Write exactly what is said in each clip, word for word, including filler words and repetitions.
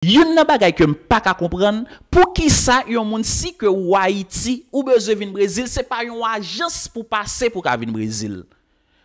Youn nan bagay ke m pa ka konprann, poukisa yon moun, si ke ou Ayiti, ou bezwen vin Brezil, se pa yon ajans pou pase pou ka vin Brezil.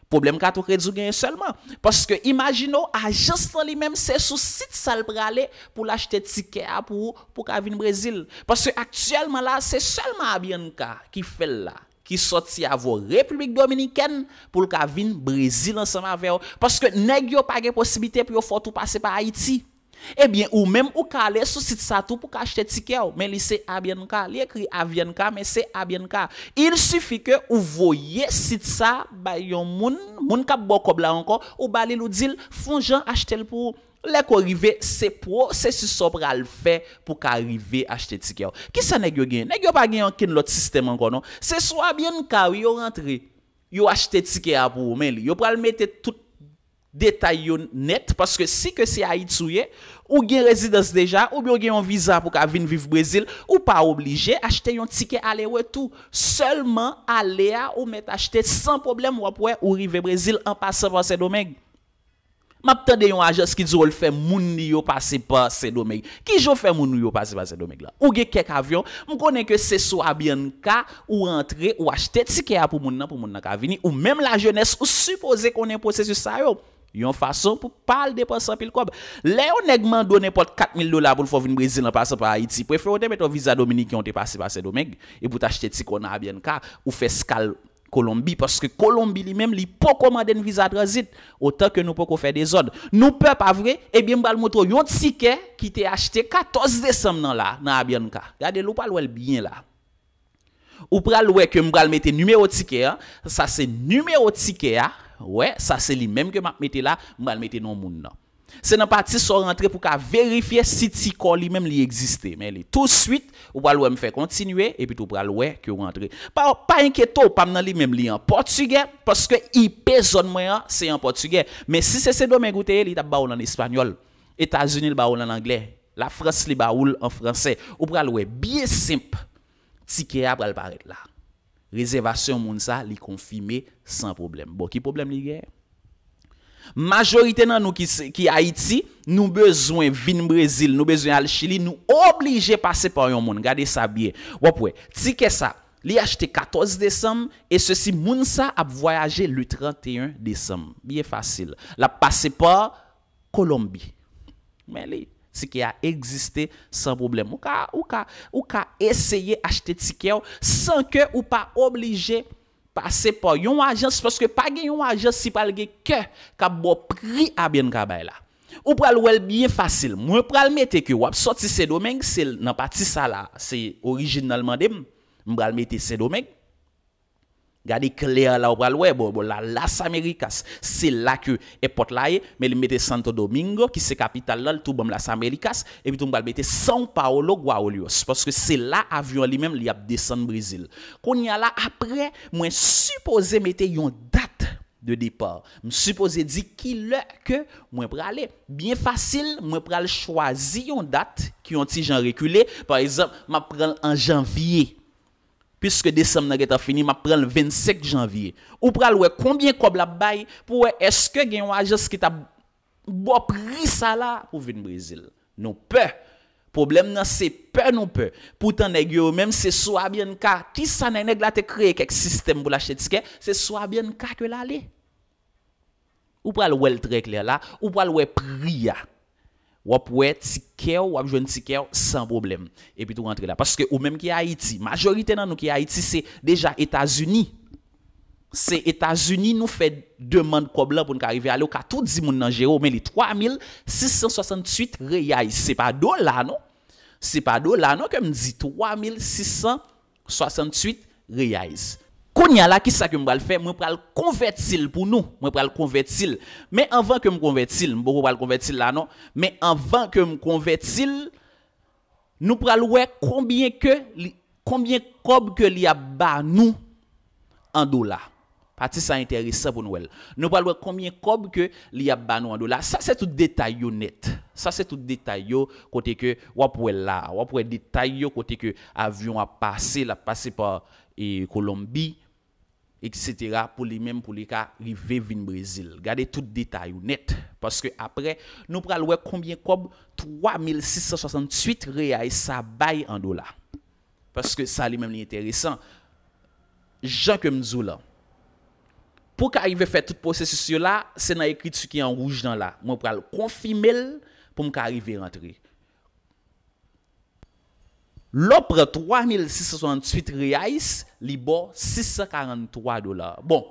Pwoblèm Kato Kredi w genyen sèlman. Paske imajine w, ajans lan li menm, se sou sit sa l prale pou l achte tikè a pou ou, pou ka vin Brezil. Paske aktyèlman la, se sèlman Avianca ki fè l la, ki sòti avè w Repiblik Dominikèn pou l ka vin Brezil ansanm avè w. Paske nèg yo pa gen posiblite pou yo fè w tou pase pa Ayiti. Ebyen, ou menm ou ka ale sou sit sa tou pou ka achte tikè w. Men li se Avianca. Li ekri Avianca, men se Avianca. Il suffit ke ou voye sit sa bay yon moun, moun k ap ba w kòb la ankò, ou ba li l, ou di l, fè yon jan achte l pou ou. Lè ke w rive, se pwosesis sa w pral fè pou ka rive achte tikè w. Kisa nèg yo genyen? Nèg yo pa gen okenn lòt sistèm ankò non. Se sou Avianca wi yo rantre, yo achte tikè a pou ou, men li. Yo pral mete tout detay yo nèt, paske si ke se Ayiti ou ye, ou gen rezidans deja, oubyen ou gen yon viza pou ka vin viv Brezil, ou pa oblije achte yon tikè ale retou. Sèlman ale a, ou mèt achte san pwoblèm, w ap wè ou rive Brezil an pasan pa Sendomeng. M ap tande yon ajans ki di w l fè moun li yo pase pa Sendomeng. Kijan w fè moun ou yo pase pa Sendomeng la? Ou gen kèk avyon, m konnen ke se sou Avianca ou rantre, ou achte tikè a pou moun nan, pou moun nan ka vini. Ou menm lajenès, ou sipoze konnen pwosesis sa yo. Yon fason pou pa al depanse anpil kòb. Lè yon nèg mande w nenpòt kat mil dola pou l fè w vin Brezil an pasan pa Ayiti, prefere w te mete yon viza dominiken, w te pase pa Sendomeng, epi w t achte tikè w nan Avianca, ou fè eskal Kolonbi, paske Kolonbi li menm, li poko mande n viza tranzit, otan ke nou poko fè dezòd. Nou pè, pa vre? Ebyen, m pral montre w yon tikè ki te achte katòz desanm nan la, nan Avianca. Gade l, ou pral wè l byen la. Ou pral wè ke m pral mete nimewo tikè a. Sa se nimewo tikè a. Wè, sa se li menm ke m ap mete la. M pral mete non moun nan. Se nan pati sa w rantre pou ka verifye si tikè w li menm li egziste. Men li touswit, ou pral wè m fè kontinye, epi tou pral wè ke w rantre. Pa, pa enkyete w, pa m nan li menm li an pòtigè, paske I P zòn mwen an, se an pòtigè. Men si se Sendomeng ou te ye, li t ap ba w l an espanyòl. Etazini, li ba w l an anglè. Lafrans, li ba w l an fransè. Ou pral wè byen senp. Tikè a pral parèt la. Rezèvasyon moun sa, li konfime san pwoblèm. Bon, ki pwoblèm li genyen? Majorite nan nou ki, ki Ayiti, nou bezwen vin Brezil, nou bezwen al Chili, nou oblije pase pa yon moun. Gade sa byen. W ap wè, tikè sa, li achte katòz desanm, e sesi moun sa ap vwayaje le trannteyen desanm. Byen fasil. L ap pase pa Kolonbi. Men li, tikè a egziste san pwoblèm. Ou ka, ou ka, ou ka eseye achte tikè w san ke ou pa oblije pase pa yon ajans, paske pa gen yon ajans ki pral gen kè k ap ba w pri Avianca bay la. Ou pral wè l byen fasil. Mwen pral mete ke w ap sòti Sendomeng, se nan pati sa la, se orijin nan l mande m. M pral mete Sendomeng. Gade klè la, ou pral wè, bon, bon, la, Las Américas, se la ke èpòt la ye, men li mete Santo Domingo, ki se kapital la, li tou ban m Las Américas, epi tou m pral mete São Paulo, Guarulhos, paske se la avyon an li menm, li ap desann Brezil. Kounye a la, apre, mwen sipoze mete yon dat de depa. M sipoze di ki lè ke mwen prale. Byen fasil, mwen pral chwazi yon dat ki yon ti jan rekile. Pa egzanp, m ap pran l an janvye. Piske desanm nan gentan fini, m ap pran l vennsenk janvye. Ou pral wè konbyen kòb l ap bay pou wè èske gen yon ajans ki t ap ba w pri sa la pou vin Brezil. Nou pè. Pwoblèm nan se pè nou pè. Poutan nèg yo, yo menm se sou Avianca. Kisa nèg, nèg la te kreye kèk sistèm pou l achte tikè? Se sou Avianca ke l ale. Ou pral wè l trè klè la, ou pral wè pri a. W ap wè tikè w, w ap jwenn tikè w san pwoblèm. Epi tou rantre la. Paske ou menm ki Ayiti, majorite nan nou ki Ayiti, se deja Etazini. Se Etazini nou fè demann kòb la pou n ka rive ale. Ou ka tou di moun nan jere w, men li twa mil sis san swasantuit reais. Se pa dola, non. Se pa dola, non, ke m di, twa mil sis san swasantuit reais. Kounye a la, kisa ke m pral fè? Mwen pral konvèti l pou nou. Mwen pral konvèti l. Men anvan ke m konvèti l, m poko pral konvèti l la, non. Men anvan ke m konvèti l, nou pral wè konbyen ke li, konbyen kòb ke li ap ba nou an dola. Pati sa enteresan pou n wè l. Nou pral wè konbyen kòb ke li ap ba nou an dola. Sa se tout detay yo nèt. Sa se tout detay yo kote ke w ap wè la. W ap wè detay yo kote ke avyon ap pase, l ap pase pa, e, Kolonbi. etsetera, pou li menm, pou li ka rive vin Brezil. Gade tout detay ou nèt, paske apre, nou pral wè konbyen kòb twa mil sis san swasantuit reyay sa bay an dola. Paske sa li menm li enteresan. Jan ke m di w lan, pou w ka rive fè tout pwosesis yo la, se nan ekriti ki an wouj lan la. Mwen pral konfime l pou m ka rive rantre. Lè w pran twa mil sis san swasantuit reyais, li ba w sis san karanntwa dola. Bon,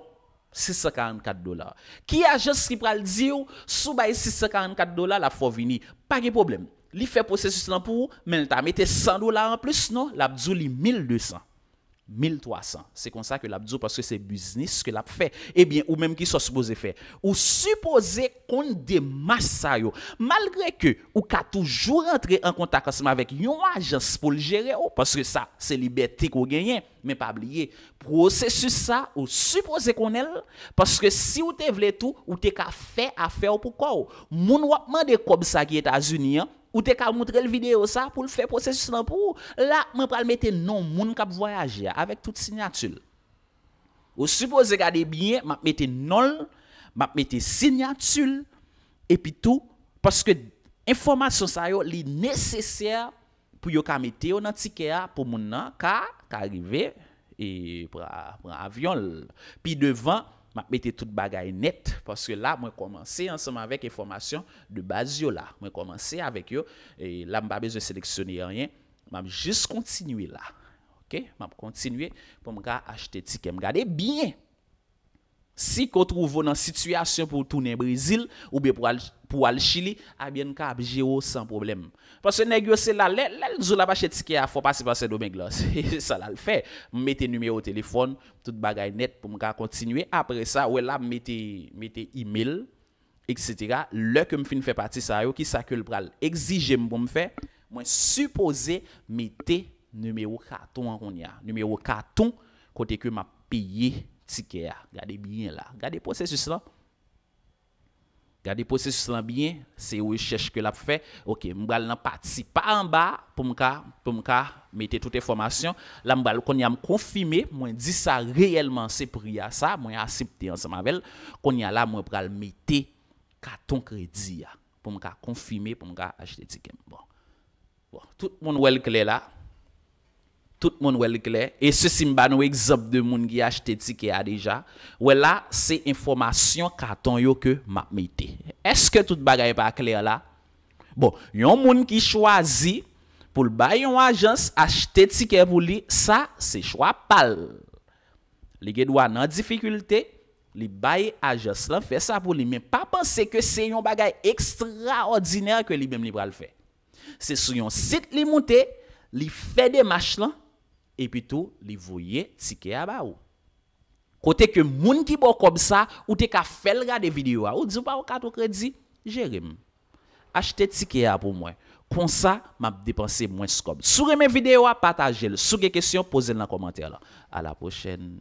sis san karannkat dola. Ki ajans ki pral di w, si w bay sis san karannkat dola, l ap fè w vini? Pa gen pwoblèm. Li fè pwosesis lan pou ou, men l ta mete san dola anplis, non, l ap di w li mil de san. Mil twa san. Se konsa ke l ap di w, paske se biznis ke l ap fè. Ebyen, ou menm, kisa w sipoze fè? Ou sipoze konn demach sa yo. Malgre ke ou ka toujou rantre an kontak ansanm avèk yon ajans pou l jere w, paske sa, se libète ke w genyen. Men pa bliye, pwosesis sa, ou sipoze konnen l, paske si w te vle tou, ou te ka fè afè w pou kò w. Moun w ap mande kòb sa ki Etazini an, ou te ka montre l videyo sa pou l fè pwosesis lan pou ou. La, mwen pral mete non moun k ap vwayaje a, avèk tout siyati l. Ou sipoze gade byen, m ap mete non l, m ap mete siyati l, epi tou, paske enfòmasyon sa yo, li nesesè pou yo ka mete yo nan tikè a, pou moun nan ka, ka rive e pran, pran avyon l. Pi devan, m ap mete tout bagay nèt, paske la, mwen kòmanse ansanm avèk enfòmasyon de baz yo la. Mwen kòmanse avèk yo, e la, m pa bezwen seleksyone anyen. M ap jis kontinye la. Oke? M ap kontinye pou m ka achte tikè m. Gade byen! Si ke w twouve w nan sitiyasyon pou w tounen Brezil, oubyen pou al, pou w al Chili, Avianca ap jere w san pwoblèm. Paske nèg yo se la, lè, lè l di w l ap achte tikè a, fò w pase pa Sendomeng lan. Se sa l al fè. M mete nimewo telefòn, tout bagay nèt pou m ka kontinye. Apre sa, w wè la, m mete, mete email, etsetera. Lè ke m fin fè pati sa yo, kisa ke l pral egzije m pou m fè? Mwen sipoze mete nimewo katon an kounye a. Nimewo katon kote ke m ap peye tikè a. Gade byen la. Gade pwosesis lan. Gade pwosesis lan byen. Se rechèch ke l ap fè. Oke, m pral nan pati pa anba pou m ka, pou m ka mete tout enfòmasyon. La, m pral kounye a m konfime, mwen di sa reyèlman se pri a sa, mwen aksepte ansanm avè l. Kounye a la, mwen pral mete katon kredi a pou m ka konfime, pou m ka achte tikè m. Bon. Bon, tout moun wè l klè la. Tout moun wè l klè. E sesi m ba nou egzanp de moun ki achte tikè a deja. Wè la, se enfòmasyon katon yo ke m ap mete. Èske tout bagay pa klè la? Bon, yon moun ki chwazi pou l bay yon ajans achte tikè pou li, sa, se chwa pa l. Li gen dwa nan difikilte, li bay ajans lan fè sa pou li, men pa panse ke se yon bagay ekstraòdinè ke li menm li pral fè. Se sou yon sit li moute, li fè demach lan, epi tou li voye tikè a ba ou. Kote ke moun ki ba w kòb sa, ou te ka fè l gade videyo a, ou di w pa w katon kredi, jere m. Achte tikè a pou mwen. Konsa, m ap depanse mwens kòb. Si w renmen videyo a, pataje l. Si w gen kesyon, poze l nan kòmantè lan. A la pwochèn.